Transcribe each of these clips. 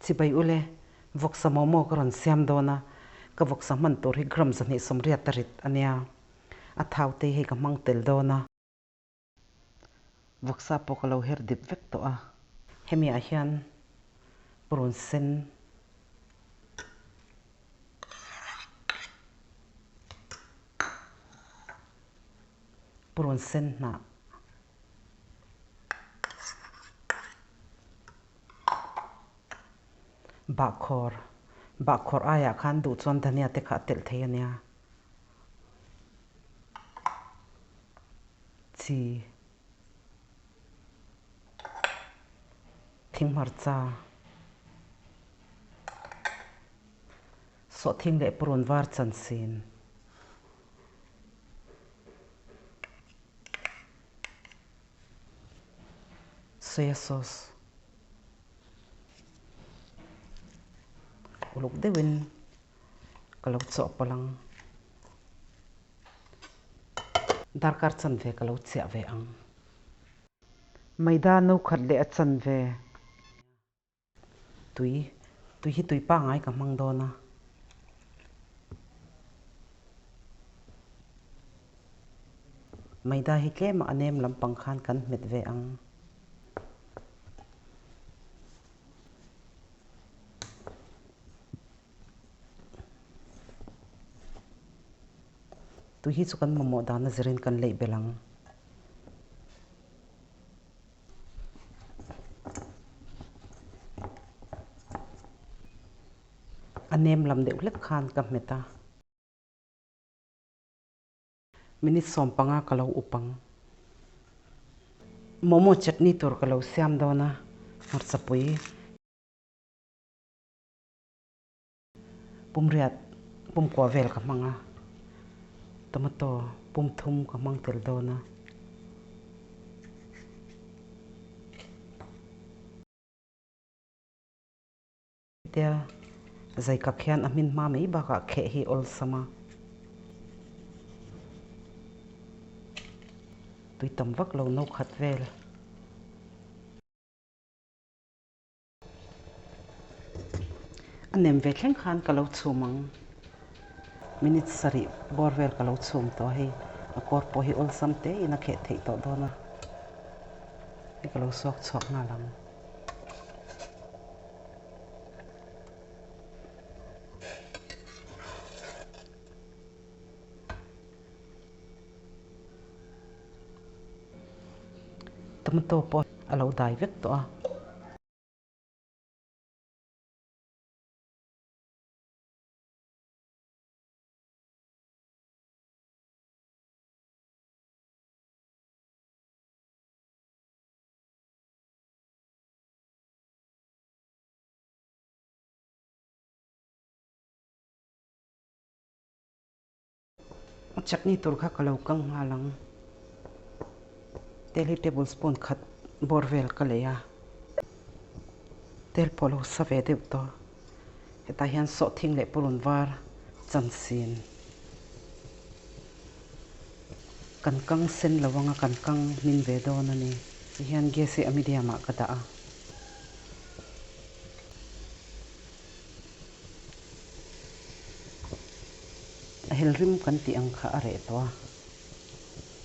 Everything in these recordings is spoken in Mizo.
Chibai ule, vawksa momo ka rawn siam dawn a, ka vawksa hman tur hi gram 280 a rit a nia, a thau te hi ka hmang tel dawn a. Vawksa pawh ka lo her dip vek tawh a. Hemi ah hian purun sen purun sen hnah Bahkhawr, Bahkhawr aiah khan duh chuan dhania te kha a telh thei a nia. Chi, Thinghmarcha, Sawhthing leh purun var chansin. Soya sauce uluk deuhin ka lo chawhpawlh ang. Darkar chanve ka lo chiah ve ang. Maida no khat leh a chanve. Tui, tui hi tui pangngai ka hmang dawn a. Maida hi tlema a nem lampang khan kan hmet ve ang. Tui hi chu kan mamawh dan a zirin kan leih belh ang. A nem lam deuh hlek khan ka hmet a. Minute 15 ka lo up ang. Momo chutney tur ka lo siam dawn a, hmarchapui. Pumriat pumkua vel ka hmang a, tomato pum thum ka hmang tel dawn a. Hetia zai kak hian a hmin hma mai bakah kheh hi awlsam a. Tui tam vak lo no khat vel. A nem ve thleng khan ka lo chhum ang. Minute sarih bawr vel ka lo chhum tawh a hei. A kawr pawh hi awlsam te in a kheh theih tawh dawn a. Hei ka lo suak chhuak nghal ang. Tomato pawh a lo dai vek tawh a. A chutney tur kha ka lo kang nghal ang. Tel hi table spoon khat bawr vel ka lei a, tel pawh lo sa ve deuh tawh. Hetah hian sawhthing leh purun var chansin kan kang sen lo anga kan kang hmin ve dawn a ni. Tihian gas hi a medium ah ka dah a. A helrim kan tih ang kha a reh tawh a,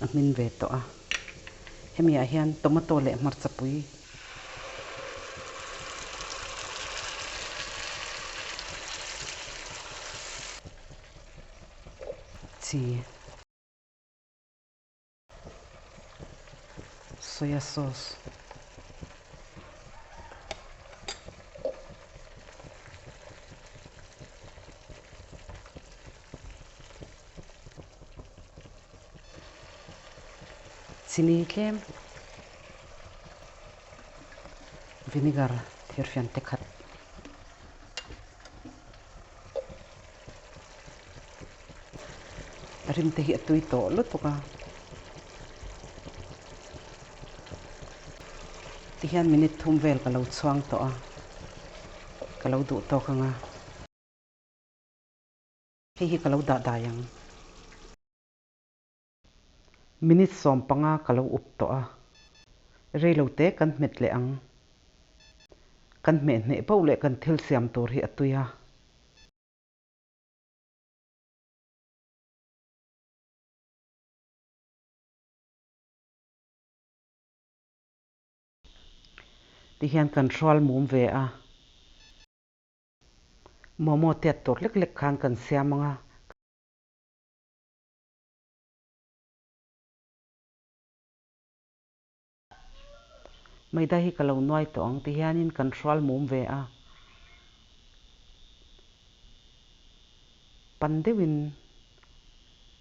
a hmin ve tawh a. Hemi ah hian tomato leh hmarcha pui chi soya sauce chini tlem vinegar thirfian te khat. A rim te hi a tui tawh lutuk a. Tihian minute thum vel ka lo chhuang tawh a, ka lo duh tawk ang a. Hei hi ka lo dah dai ang. Minute 15 ka lo up tawh a, reilo te kan hmet leh ang. Kan hmeh hneh poh leh kan thil siam tur hi a tui a. Ti hian kan hrual mum ve a. Momo tiat tur lek lek khan kan siam ang a. Maida hi ka lo nuai tawh ang ti hianin kan hrual mum ve a. Pan deuhin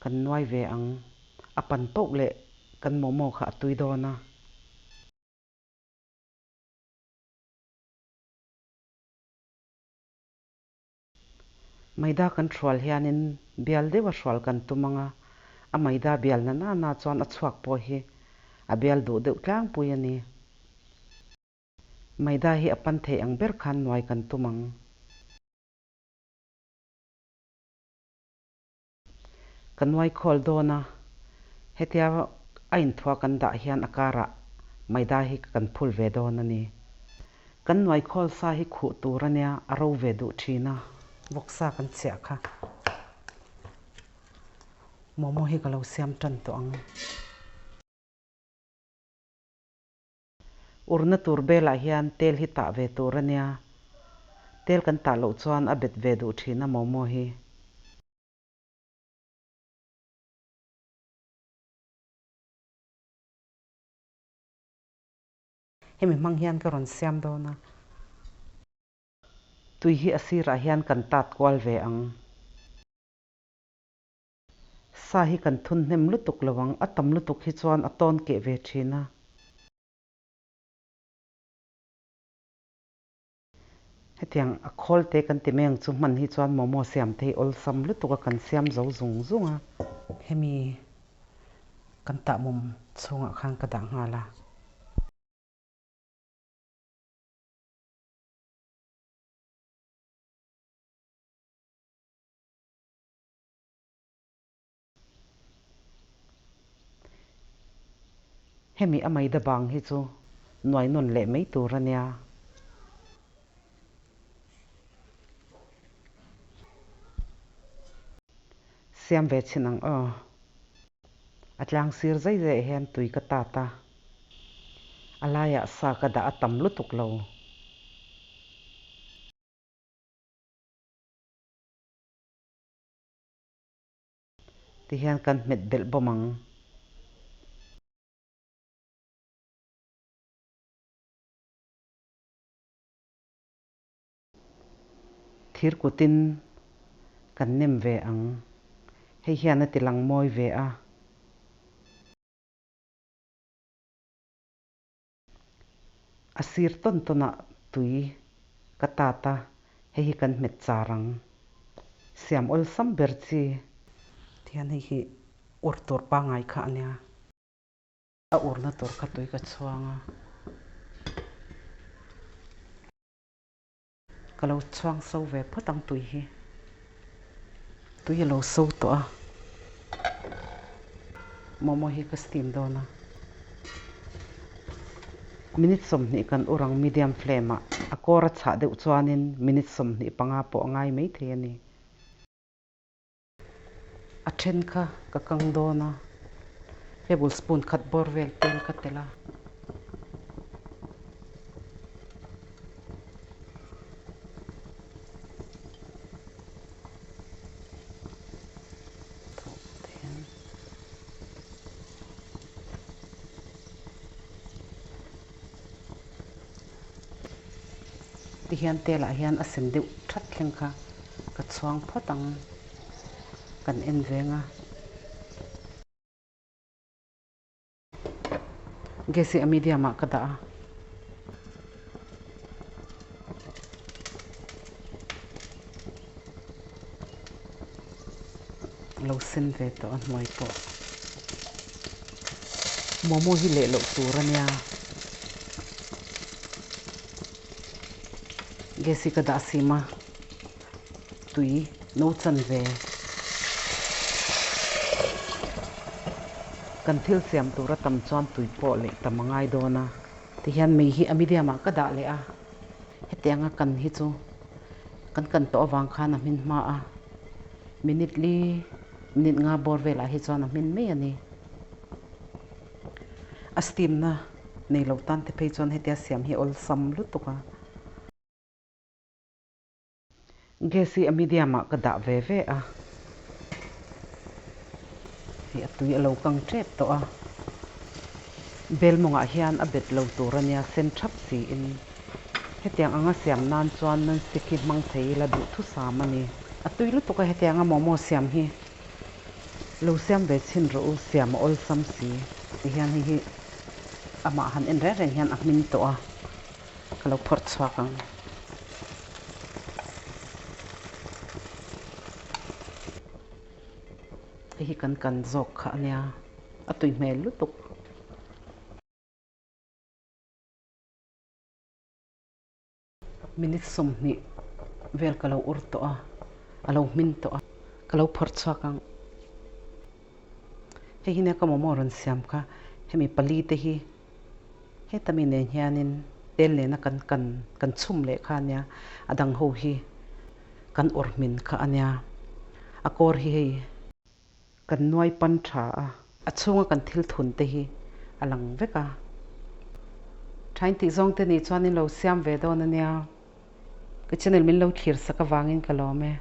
kan nuai ve ang. A pan poh leh kan momo kha a tui dawn a. Maida kan hrual hianin bial deuha hrual kan tum ang a, a maida bial na na na chuan a chhuak pawh hi a bial duh deuh tlangpui a ni. Maida hi a pan thei ang ber khan nuai kan tum ang. Ka nuai khawl dawn a, hetia a inthua kan dah hian a karah maida hi kan phul ve dawn a ni. Kan nuai khawl sa hi khuh tur a nia, a ro ve duh thin a. Vawksa kan chhiah kha momo hi ka lo siam tan tawh ang. Urna tur belah hian tel hi tah ve tur a nia, tel kan tah loh chuan a bet ve duh thin a momo hi. Hemi hmang hian ka rawn siam dawn a. Tui hi a sirah hian kan tat kual ve ang. Sa hi kan thun hnem lutuk lo ang, a tam lutuk hi chuan a tawn keh ve thin a. Hetiang a khawl te kan ti mai ang chu hman hi chuan momo siam thei awlsam lutuk a kan siam zo zung zung a. Hemi kan tahmum chhungah khan ka dah nghal a. Hemi a maida bang hi chu nuai nawn leh mai tur a nia. Siam ve chhin ang aw. A tlang sir zai zai hian tui ka tat a. A laiah sa ka dah a tam lutuk lo. Ti hian kan hmet belh bawm ang. Thir kutin kan nem ve ang. Hei hian a ti lang mawi ve a. A sir tawn tawnah tui ka tat a, hei hi kan hmet char ang. Siam awlsam ber chi. Tihian hei hi ur tur pangngai kha a nia. A urna tur kha tui ka chhuang a. Ka lo chhuang so ve phawt ang tui hi. Tui a lo so tawh a. Momo hi ka steam dawn a. Minute 20 kan ur ang medium flame ah. A kawr a chhah deuh chuanin minute 25 pawh a ngai maithei a ni. A then kha ka kang dawn a, table spoon khat bawr vel tel ka telh a. Tihian telah hian a sen deuh that thleng kha ka chhuang phawt ang kan en veng a. Gas hi a medium ah ka dah a. Lo sen ve tawh a hnuai pawh. Momo hi leh loh tur a nia. Gas hi ka dah sim a, tui no chan ve. Kan thil siam tur a tam chuan tui pawh leh tam a ngai dawn a. Tihian mei hi a medium ah ka dah leh a. Hetianga kan hi chu kan kan tawh avang khan a hmin hma a, minute li, minute nga bawr velah hi chuan a hmin mai a ni. A steam na nei lo tan te phei chuan hetia siam hi awlsam lutuk a. Gas hi a medium ah ka dah ve ve a, hei a tui a lo kang tep tawh a, bel mawngah hian a bet lo tur a nia sen thap siin hetiang anga siam nan chuan non stick hi hmang thei ila duhthusam a ni. A tui lutuk a hetianga momo siam hi lo siam ve chhin rawh u, siam a awlsam si ti hian hei hi amah han en reng reng hian a hmin tawh a. Ka lo phawrh chhuak ang. Hei hi kan kan zawk kha a nia, a tui hmel lutuk. Minute 20 vel ka lo ur tawh a, a lo hmin tawh a, ka lo phawrh chhuak ang. Hei hi nia ka momo rawn siam kha, hemi pali te hi Heta mi nen hianin tel nena kan kan kan chhum leh kha ania, a dang ho hi kan awr hmin kha ania, a kawr hi hei kan nuai pan tha a, a chhunga kan thil thun te hi a lang vek a, thain tih zawng te nih chuan in lo siam ve dawn ania, ka channel min lo thlir sak avangin ka lawm e.